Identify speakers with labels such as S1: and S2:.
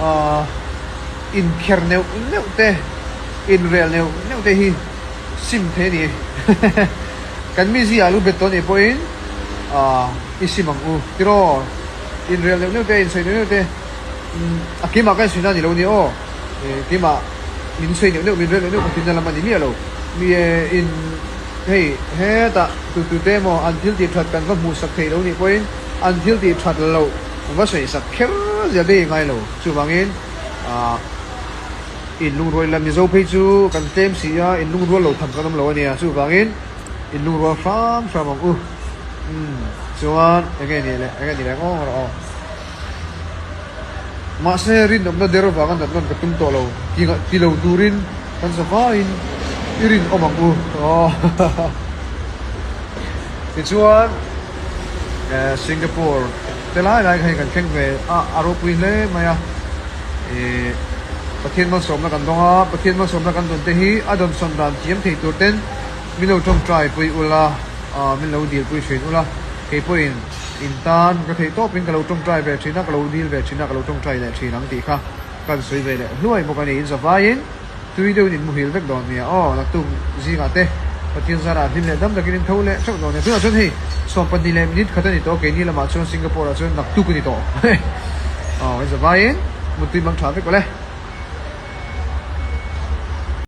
S1: Ahh inkher neuh neuh te, inrel neuh neuh te hi sim thei a ni. Kan mizia a lu bet tawh a nih pawhin ahh i sim ang u tiraw? Inrel neuh neuh te, insawi neuh neuh te umm a keimah ka insawi na a ni lo nia aw. Keimah min sawi neuh neuh, min rel neuh neuh ka tinna lam a ni miah lo. Mi in hei hetah tutute emaw an thil tih that kan va hmuhsak theih lo nih pawhin an thil tih that loh va sawisak kher zia te hi ngai lo. Chuvangin ah inlungrual ila Mizo phei chu kan tlem si a, inlungrual lo tham kan awm lo a nia. Chuvangin inlungrual hram hram ang u. Umm chuan enge nih leh enge nih leh ngawng rawh aw. Mahse, rinawmna der avanga nat nawn ka tum tawh lo ti lo turin kan za vaiin i rinawm ang u. Tichuan, Singapore te lai lai kha hei kan thleng ve a, a ropui hle mai a. Pathian malsawmna kan dawng a, Pathian malsawmna kan dawn te hi a dawnsawn dan thiam thei tur ten min lo tawngtai pui ula, min lo dil pui thin ula, kei pawhin In tan ka theih tawpin ka lo tawngtai ve thin a, ka lo dil ve thin a, ka lo tawngtai leh thin ang tih kha kan sawi ve leh hluai bawk a ni. In zavaiin tui deuhin in muhil vek dawn nia aw, naktuk zingah te Pathian zarah hlim leh dam takin in tho leh theuh dawn nia. Tunah chuan hei 12 leh minute khat a ni tawh, keini lamah chuan Singapore ah chuan naktuk a ni tawh. Aw, in zavaiin muttui mang tha vek awle.